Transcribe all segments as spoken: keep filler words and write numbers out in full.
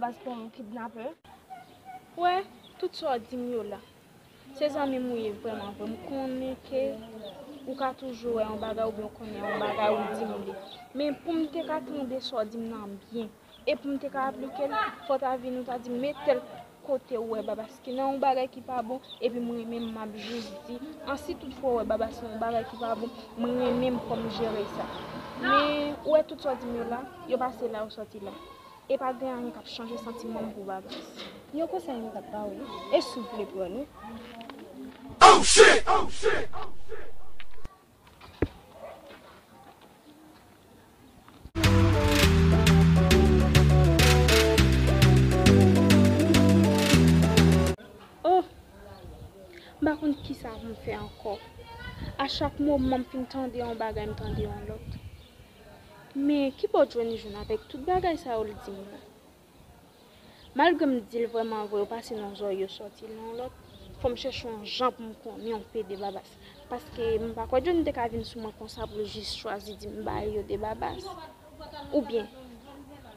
Paske yon kidnapè. Wè, tout sa w di m yo la. Se zanmi m ou ye vrèman vre. M konnen ke ou ka toujou wè yon bagay oubyen w konnen yon bagay ou di m li. Men pou m te ka tande sa w di m nan byen, e pou m te ka aplike l, fò w ta vin ou ta di m, men tèl kote ou wè Babas ki nan yon bagay ki pa bon, epi m renmen m, m ap jis di, an si toutfwa w wè Babas nan yon bagay ki pa bon, m renmen m kòm jere sa. Men ou wè tout sa w di m yo la, yo pase la, yo sòti la. E pa gen anyen k ap chanje santiman m pou Babas. Yon konsèy m t ap ba w, e si w vle pran li. Oh, m pa konn kisa pou m fè ankò. A chak moman m fin tande yon bagay, m tande yon lòt. Men ki bò Johnny jwenn avèk tout bagay sa yo l di m la? Malgre m di l vrèman vre, yo pase nan zòrèy yo sòti nan lòt, fò m chèche yon jan pou m konnen yon pe de Babas. Paske m pa kwè Johnny te ka vin sou mwen konsa pou l jis chwazi di m bagay yo de Babas. Oubyen,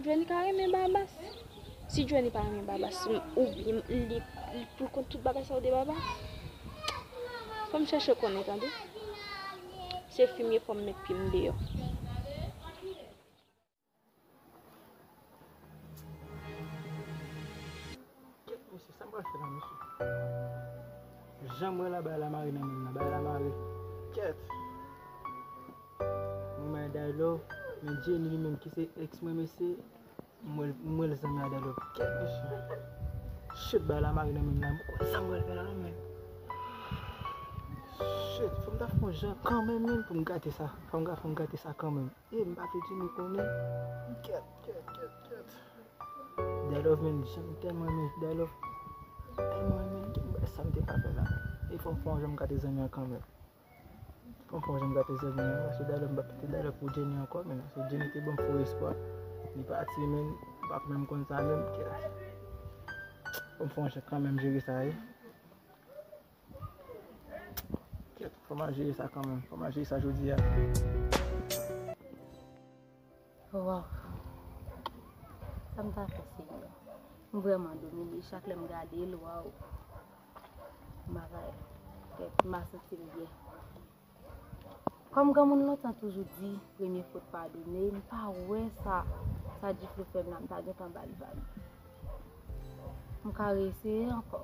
Johnny ka renmen Babas. Si Johnny pa renmen Babas, oubyen li, li pou l konn tout bagay sa yo de Babas. Fò m chèche konnen, tande. Se fimye, fò m met pye m deyò. Kèt, mesye, sa m pral fè la, mesye? Jan m wè la, bagay la mare nan men m nan, bagay la mare. Kèt. Mwen, mwen, Day Love, men Jenny li menm ki se ex mwen, mesye, m wè l, m wè l zanmi a Day Love. Kèt, mesye. Shit, bagay la mare nan men m nan, m kwè sa m pral fè la, men. Shit, fò m ta fè yon jan kanmenm, men, pou m gate sa. Fò m ga-, fò m gate sa kanmenm. E m pa vle Jenny konnen. Kèt, kèt, kèt, kèt. Day Love, men, jan m tèlman renmen Day Love. Tèlman renmen, m bay sa m te ka fè la. E fò m fè yon jan m gate zanmi an kanmenm. Fò m fè yon jan m gate zanmi an, paske Day Love, m p ap kite Day Love pou Jenny ankò, men. Se Jenny te ban m fo espwa. Li pati, men, m p ap menm konn sa menm, kèt. Fò m fè yon jan kanmenm jere sa, wi. Kèt, fò m al jere sa kanmenm. Fò m al jere sa jodi a. Waw. Sa m ta fè, Senyè? M vrèman domine. Chak lè m gade l, waw. M pa ka, kèt, m pa santi m byen. Kòm granmoun lontan toujou di, premye fot padone, m pa wè sa, sa Djiflo fè m la, m ta gentan ba l vag. M ka reyeseye ankò.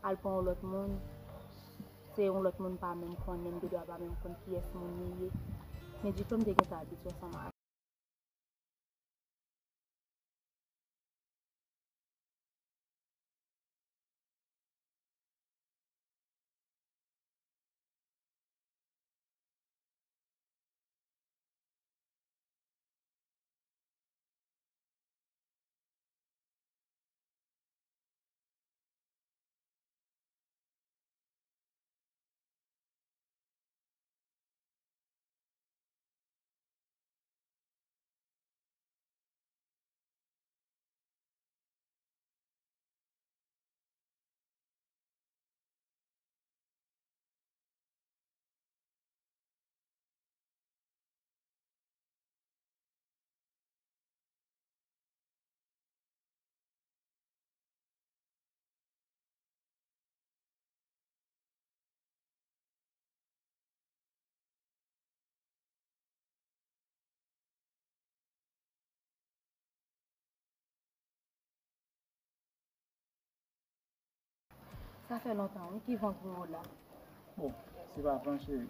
Al pran yon lòt moun, se yon lòt moun m pa menm konnen, m gendwa pa menm konn kiyès moun li ye. Men Djiflo m te gentan abitye ansanm avè l. Sa fè lontan, wi, ki van ki w la? Bon, se pa van, cheri.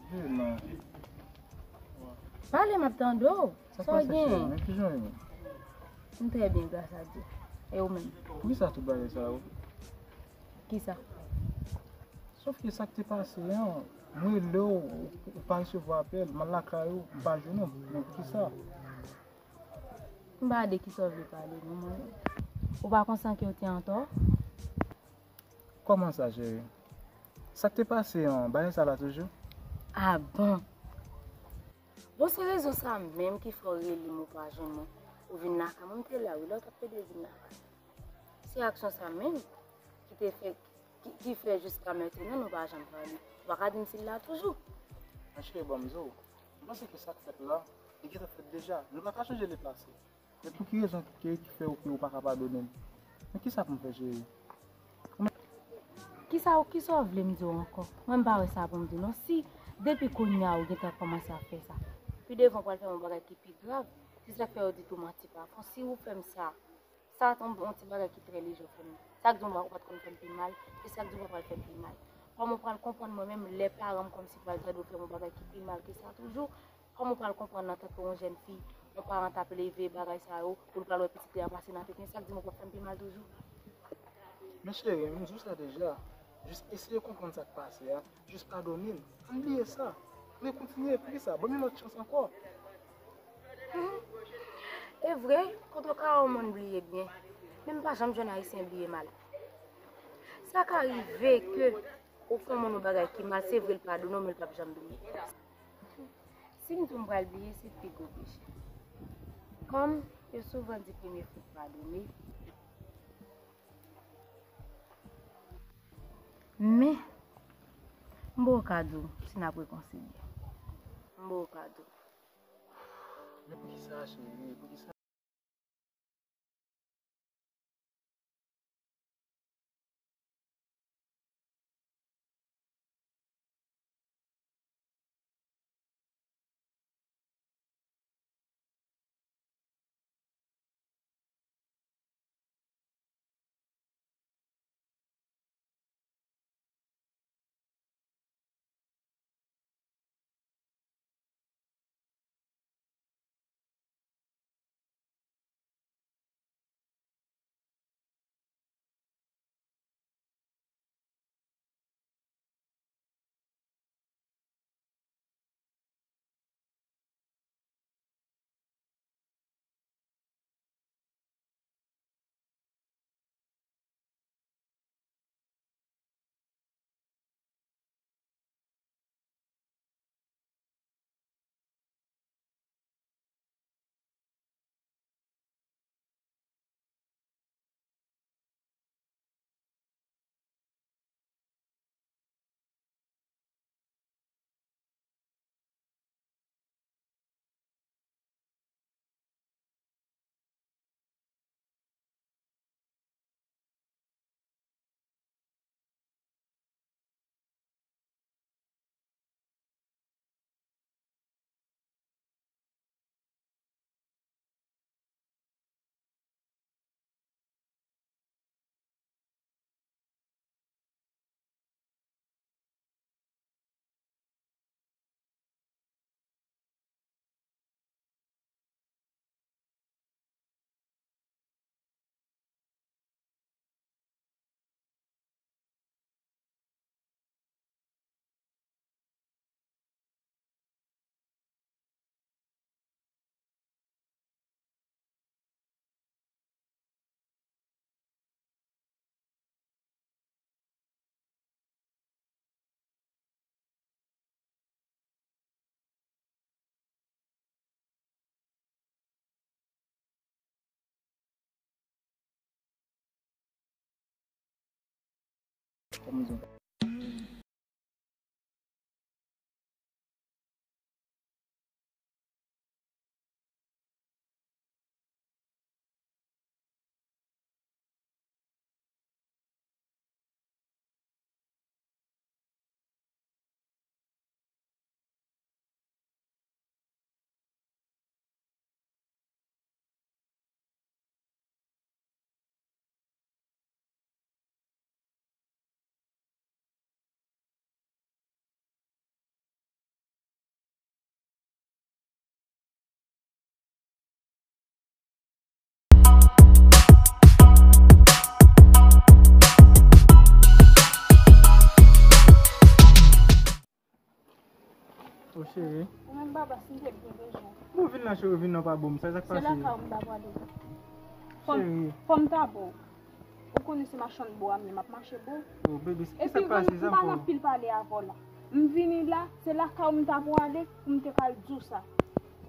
Vye non. Pale, m ap tande w. Sa w gen? Men kijan w ye menm? M trè byen, gras a Dye. E ou menm? Poukisa tout bagay sa yo? Kisa? Sòf ke sa k te pase an, mwen rele w, ou pa resevwa apèl, m al lakay ou, m pa jwenn ou. Men poukisa? M pa de kisa w vle pale non, mwen. Ou pa konsan ke w te antò? Kòman sa, cheri? Sa k te pase an, bagay sa la toujou? A bon? Bon, se rezon sa menm ki fè w rele m, ou pa jwenn mwen. Ou vin lakay mwen, m te la wi, lè w t ap pede vin lakay. Se aksyon sa menm ki te fè, ki, ki fè jiska mentnan nou pa janm pale. Ou pa ka di m si l la toujou. Monchè, ban m di w, m panse ke sa k fèt la, li gentan fèt deja. Nou pa ka chanje le pase. Men pou ki rezon ki, ki fè w ke w pa ka padone m? Men kisa pou m fè, cheri? Kisa, kisa w vle m di w ankò? Mwen m pa wè sa pou m di w non. Si depi kounye a ou gentan kòmanse ap fè sa, pi devan w pral fè m yon bagay ki pi grav. Se sa k fè yo di tou manti pa fon. Si ou fè m sa, sa yon, yon ti bagay ki trè lejè w fè m. Sa k di w pa, ou pa t konn fè m pi mal, e sa k di w pa pral fè m pi mal. Kòman w pral konprann mwen menm lè paran m kòmsi pral tande w fè m yon bagay ki pi mal ke sa toujou? Kòman w pral konprann antanke yon jèn fi, yon paran t ap leve bagay sa yo, pou l pral wè pitit li a pase nan tete, sa k di m ou p ap fè m pi mal toujou? Men cheri, m di w sa deja. Jis eseye konprann sa k pase a. Jis padone m. Ann bliye sa. Ann kontinye, pou ki sa? Ban m yon lòt chans ankò. Hmm. E vre, kote w ka wè yon moun bliye byen. Men m pa janm jwenn Ayisyen bliye mal. Sa ka rive ke ou fè yon moun yon bagay ki mal, se vre l padone w, men l p ap janm bliye. Si m di w m pral bliye, se pi gwo peche. Kòm yo souvan di premye fot padone. Men, m poko ka di w si n ap rekonsilye. M poko ka di w. Men poukisa, cheri? Poukisa? O cheri. Ou menm baba, si m te byen bezwen. Bon, vin la, cheri, vin nan pa bon. Sa, sa k pase? Se lakay ou m ta prale. Fò m, cheri, fò m ta bo. Ou konnen se machann bo a m ye, m ap mache bo. Oh, baby, ki sa k pase, sa m pa nan pil pale avè w la. M vini la, se lakay ou m ta prale pou m te ka al di w sa.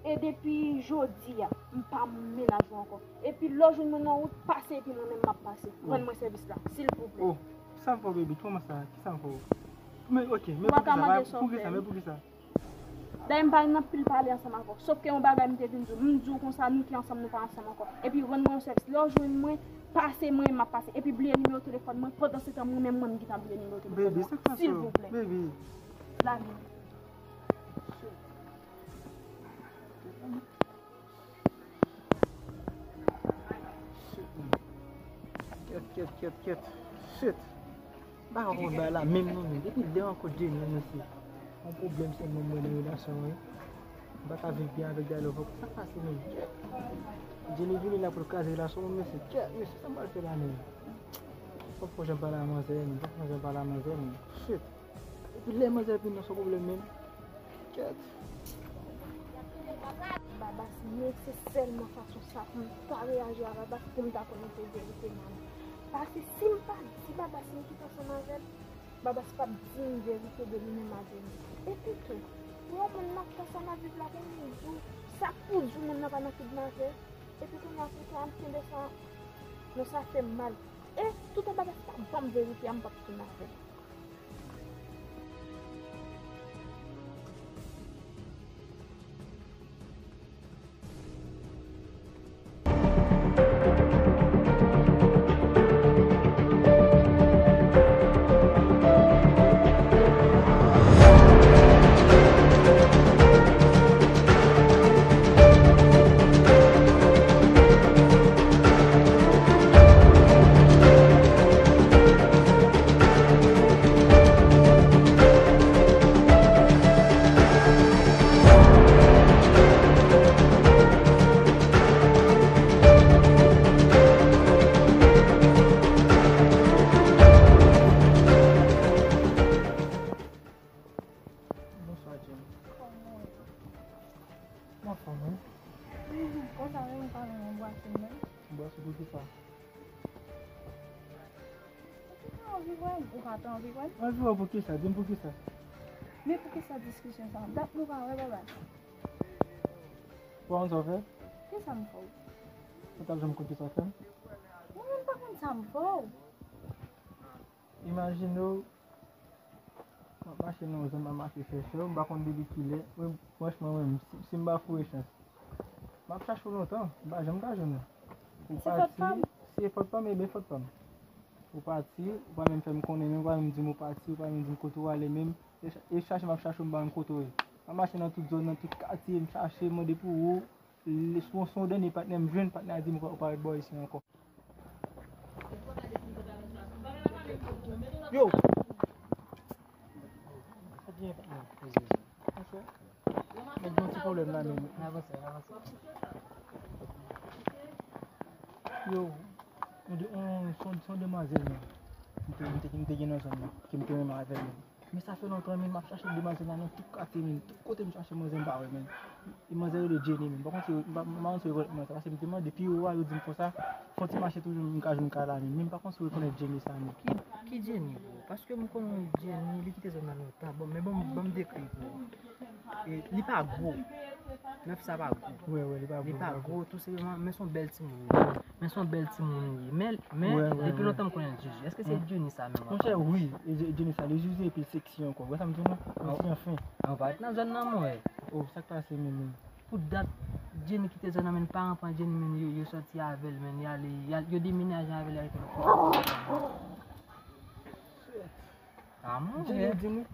E depi jodi a, m pa menaj ou ankò. Epi lè w jwenn mwen nan wout, pase epi mwen menm m ap pase. Rann mwen sèvis la, silvouplè. Oh, sa m fè w, baby? Kòman sa? Ki sa m fè w? Men, ok, men poukisa? Poukisa? Men poukisa? Dayè m pa nan anpil pale ansanm avè w. Sòf ke yon bagay m te vin di w. M di w konsa, nou ki ansanm, nou pa ansanm ankò. Epi rann mwen yon sèvis. Lè w jwenn mwen, pase mwen, m ap pase. Epi bliye nimewo telefòn mwen, pandan se tan mwen menm, mwen, m gentan bliye nimewo telefòn mwen. Silvouplè. Baby. Lage m. Shit, man. Kèt, kèt, kèt, kèt. Shit. M pa ka konprann bagay la menm non, men depi lè m ap kote Jenny, mesye. Yon pwoblèm sèlman m wè nan relasyon an wi. M pa ka viv byen avèk Daylo ankò. Sa k pase menm? Kèt. Jenny vini la pou l kraze relasyon mwen, mesye. Kèt, mesye, sa m pral fè la menm? Fòk fò jan pale a manzè, menm. Fòk fò jan pale a manzè, menm. Shit. Epi lè manzè vin nan se yon pwoblèm menm. Kèt. Babas, men se sèlman fason sa pou m ta reyaji a Babas pou m ta konnen se verite m an. Paske si m pa di Babas m kite ansanm avè l, Babas p ap di m verite de li menm a Jenny. Epi tou, pou yon moun m ap fè sa m ap viv la pou moun di w sa k pou di w moun nan pa nan kidnape. Epi kounye a se sa m kenbe sa. Non, sa fè m mal. E toutan Babas pa ban m verite a, m p ap tounen avè l. Bonswa, Jenny. Kòman w ye? M anfòm, wi. Konsa menm, ou pa menm bwase menm? Bwase pou kisa? Ou pa anvi wè m? Ou pa t anvi wè m? Anvi wè pou kisa? Di m pou kisa? Men pou kisa diskisyon sa? Dat nou pa wè, Babas. Ou pa konn sa w fè? Kisa m fè w? Ou t ap janm konn kisa w fè m? Mwen menm pa konn sa m fè w. Imajine w, m ap mache nan yon zòn, m ap mache chèche w, m pa konn depi kilè, mwen, franchman, mwen, si, si m pa foure chans, m ap chache w lontan, m pa janm ka jwenn ou. Ou pati, se fòt pa m, ebyen fòt pa m. Ou pati, ou pa menm fè m konnen menm, ou pa menm di m ou pati, ou pa menm di m kote w ale menm. E cha-, e chache m ap chache w, m pa menm kote w ye. M ap mache nan tout zòn nan, tout katye, m chache, m mande pou ou. Lè, sou, sou yon dènye patnè m jwenn, patnè a di m ou pa, ou pa ret bò isi ankò. Yo! Sa byen, patnè. Men gen yon ti pwoblèm la menm. N avanse, n avanse. Yo, yon de, yon, se yon, se yon demwazèl menm. M te, m te, m te gen nan zòn nan, ke m te renmen avè l menm. Men sa fè lontan menm, m ap chache demwazèl la nan tout katye menm, tout kote m chache manzè m pa wè menm. E manzè rele Jenny menm. Pa konn si, m pa, m pa konn si w rekonèt manzè, paske m te mande pi wo a, yo di m konsa, fè yon ti mache toujou, m ka jwenn kay la menm. Men m pa konn si w rekonèt Jenny sa menm. Ki, ki Jenny, bro? Paske m konn yon Jenny, li kite zòn nan lontan. Bon, men bon, ban m dekri pou ou. E, li pa gwo. Mèf sa pa gwo. Wi, wi, li pa gwo, li pa gwo, tou senpleman, men se yon bèl timoun li ye. Men se yon bèl timoun li ye. Men, men, depi lontan m konnen l, Jezi. Èske se Jenny sa menm? Monchè, wi, e Je-, Jenny sa, li Jezi epi l seksi ankò. Ou wè sa m di w la? Li anfen. An, ou pa ret nan zòn nan, mwen wè. Oh, sa k pase menm, menm? Pou dat, Jenny kite zòn nan, men paran pran Jenny, men yo, yo sòti avè l, men y ale, y al-, yo demenaje avè l, y al rete lòt kote. Ah, mwen, Jenny, di m wi.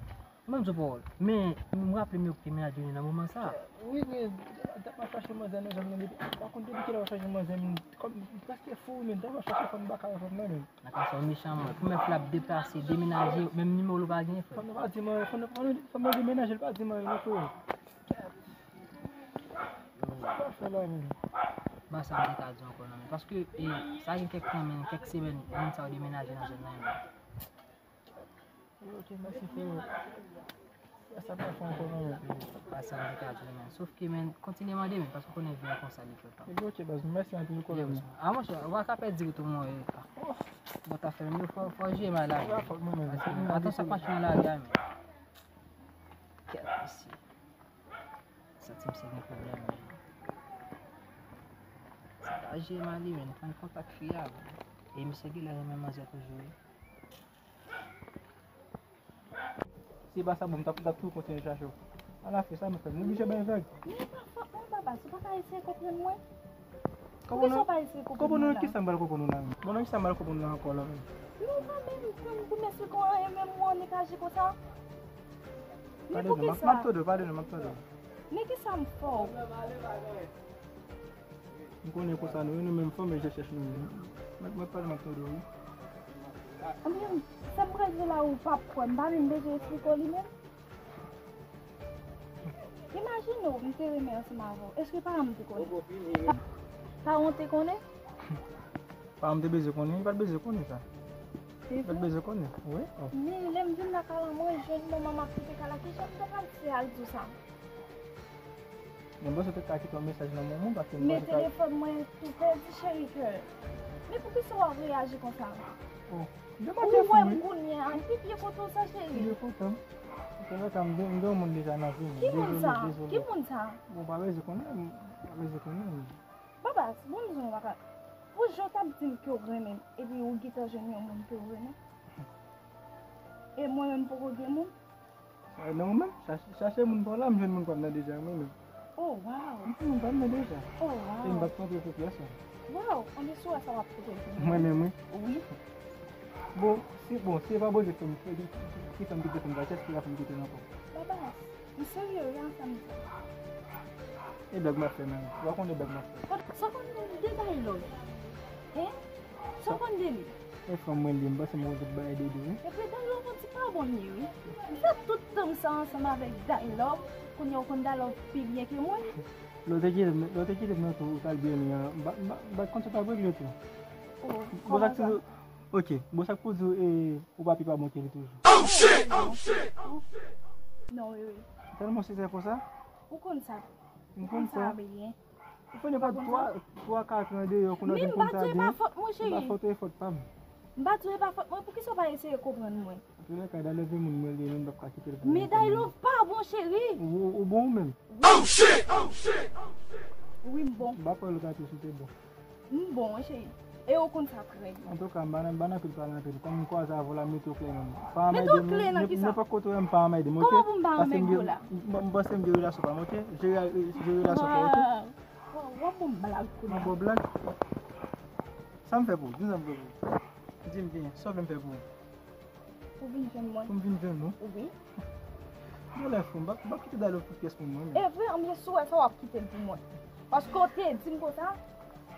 Mwen, m di w pawòl. Men, m raple m yo kite mennaj Jenny nan moman sa. Wi, men, dat m ap chache manzè nan zòn nan depi. Pa konn depi kilè w ap chache manzè, men, kòm, m prèske fou, men, dat m ap chache fanm baka yo fanm nan, men. Nan ka sa, w mechan, mwen. Pou mèf la ap deplase, demenaje, menm nimewo l ou pa genyen, frè. Fanm nan pa di m anyen, fanm nan, fanm nan, fanm nan demenaje, l pa di m anyen, non, frè. Sa fè la, men. Ba sa m te ka di w ankò, non, men. Paske, e, sa gen kèk tan, men, kèk semèn, moun sa yo demenaje nan zòn nan, men. Ok, mèsi, frè. Sa pa fè ankò, non, men. Ba sa m te ka di w, men. Sòf ke, men, kontinye mande, men, paske w konnen vi a konsa, li fè pa. Ebyen, ok, baz, mèsi anpil, kolèg mwen. A, monchè, ou pa ka pèdi tou, mwen. Bon, ta fè, men, fò, fò jwe mal la. Sa fòt mwen, men. Atann sa k mache nan lari a, men. Kèt, mesye. Santi misye gen pwoblèm, men. Se pa jwe mal li, men. Pran kontak fi a, men. E misye genlè renmen manzè toujou, wi. Si e pa sa, bon, m t ap, m t ap tou kontinye chache w. Ala fè sa, nou fè. Nou oblije bay vag. Men e pa fòt mwen, Babas, ou pa ka eseye konprann mwen. Poukisa w pa eseye konprann mwen la? Konprann ki sa m pral konprann ou la menm? Bon, nan ki sa m pral konprann ou la ankò la menm? Men ou pa menm konn pou m esplike w anyen, menm ou annik aji konsa. Men poukisa? Pale non, m ap tande w, pale non, m ap tande w. Men ki sa m fè w? M konnen konsa nou ye, nou menm fanm e chèchèch nou ye. Mèt, mèt pale, m ap tande w, wi. Anben, sa m pral di w la, ou p ap kwè. M pa menm bezwen esplike w li menm. Imajine w, m te renmen ansanm avè w. Èske paran m te konnen? Paran w te konnen? Paran m te bezwen konnen? Yo pa t bezwen konnen sa. Yo pa t bezwen konnen, wi. Oh. Men lè m vin lakay la, mwen jwenn manman m ap kite kay la, kijan m te pral fè al di w sa? Mwen panse w te ka kite yon mesaj nan manman w, paske mwen panse sa. Men telefòn mwen tou pèdi, cheri, kè. Men poukisa w ap reyaji konsa? Oh, m te manke fou, wi. Ou wè m kounye a, ki pye kote w sa, cheri? Pye kote m. Se vrè, sa m gen, m gen yon moun deja nan vi m. Ki moun sa? Dezole, dezole. Ki moun sa? Bon, pa bezwen konnen, pa bezwen konnen. Babas, bon, m di w, Babas. Pou jan w t ap di m ke w renmen m, epi ou gentan jwenn yon moun ke w renmen. E mwen menm, m poko gen moun. Eh, non, mwen menm, chache, chache moun pa w la, m jwenn moun pa m nan deja, mwen menm. Oh, wow. M jwenn moun pa m nan deja. Oh, wow. E m p ap twonpe pou pyès moun. Wow, anben si w wè sa w ap twonpe pou mwen. Mwen menm, wi. Wi. Bon, si, bon, si e pa Bondye ki fè m, ki, ki, ki fè m kite fanm sa, kiyès ki ka fè m kite l ankò? Babas, m serye, wi, ansanm sa. E blag m ap fè, menm. Ou pa konnen blag m ap fè. Sa w konn de Dailove? Hein? Sa w konn de li? E fanm mwen li, m panse m konn tout bagay de li, wi. Epi Dailove, on ti pa bon li, wi. M fè tout tan m sa ansanm avèk Dailove, kounye a ou konn Dailove pi byen ke mwen. Lè w te kite m, lè w te kite m nan tou, ou t al byen li an, m pa, m pa, m pa t konn sa w t ap regle tou. Oh, kòman sa? Ok, bon, sa k pou di w, e, ou pa pi pa bon ke li toujou? Oh, shit! Oh, shit! Non, wi, wi. Tèlman w sensè konsa? Ou konn sa. M konn sa byen. Ou fè nenpòt twa, twa, kat an deyò, kounye a w vin konn sa byen. Men m pa di w e pa fòt mwen, cheri. E pa fòt ou, e fòt pa m. M pa di w e pa fòt mwen, poukisa w pa eseye konprann mwen? Antoulèka, Dailove e moun mwen li ye, nou p ap ka kite l pou mwen. Men Dailove pa bon, cheri. Ou, ou bon ou menm? Oh, shit! Oh, shit! Oh, shit! Wi, m bon. M pa kwè lòt atis ou te bon. M bon, wi, cheri. E ou konn sa trè byen. Antouka, m pa nan, m pa nan pil pale anpil. Kòm m kwaze avè w la, m mete w klè nan men. Mete w klè nan kisa? Nenpòt kote w ye, m pa anmède m, ok? Kòman pou m pa anmède w la? M, m panse m gen relasyon pa m, ok? Jere, jere relasyon pa w, ok? Wow. Wow, w ap ban m blag kounye a. M ap ba w blag? Sa m fè pou ou? Di m sa m fè pou ou. Di m byen, sa w vle m fè pou ou? Pou vin jwenn mwen. Pou m vin jwenn ou? Wi. Genlè fou, m p ap, m p ap kite Dailove pou pyès pou mwen menm. E vre, anben si w wè sa w ap kite l pou mwen. Paske w te di m konsa,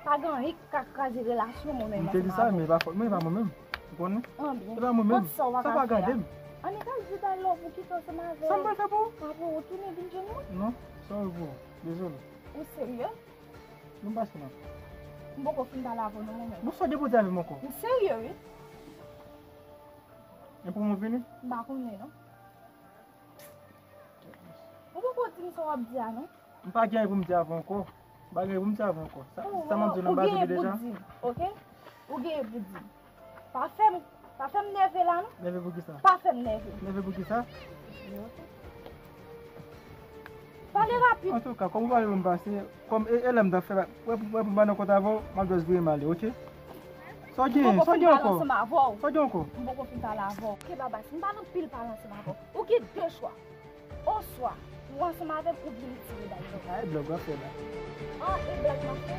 pa gen anyen k ka kraze relasyon mwen menm ansanm avè w. M te di sa, men e pa fòt mwen, e pa mwen menm. Ou konnen? Anben, e pa mwen menm. Sa w pa gade m. Annik al di Dailove ou kite ansanm avè l. Sa m pral fè pou ou? Pa pou ou, tounen vin jwenn mwen. Non, sa w pou ou. Dezole. Ou serye? Nou pase non. M poko fin pale avè w non, mwen menm. Bon, sa w gen pou di avè m ankò? M serye, wi. E pou mwen vini? M pa konnen non. Ou poko di m sa w ap di a non. M pa gen anyen pou m di avè w ankò. M pa gen anyen pou m di avè w ankò. Sa, sa m ap di w nan baz ou deja. Ou gen anyen pou di m, ok? Ou gen anyen pou di m. Pa fè m, pa fè m nève la non. Nève pou kisa? Pa fè m nève. Nève pou kisa? Pale rapid. Antouka, kòm ou pale pou m pase, kòm e, e lè m t ap fè, wè pou, wè pou m pa nan kont avè w, m ap just vire m ale, ok? Sa w gen, sa w gen ankò? Sa w gen ankò? M poko fin pale avè w. Ok, Babas, m pa nan pil pale ansanm avè w. Ou gen de chwa. Oswa, ou ansanm avè m oubyen m tire Dailove. A, e blag w ap fè la. A, e blag m ap fè.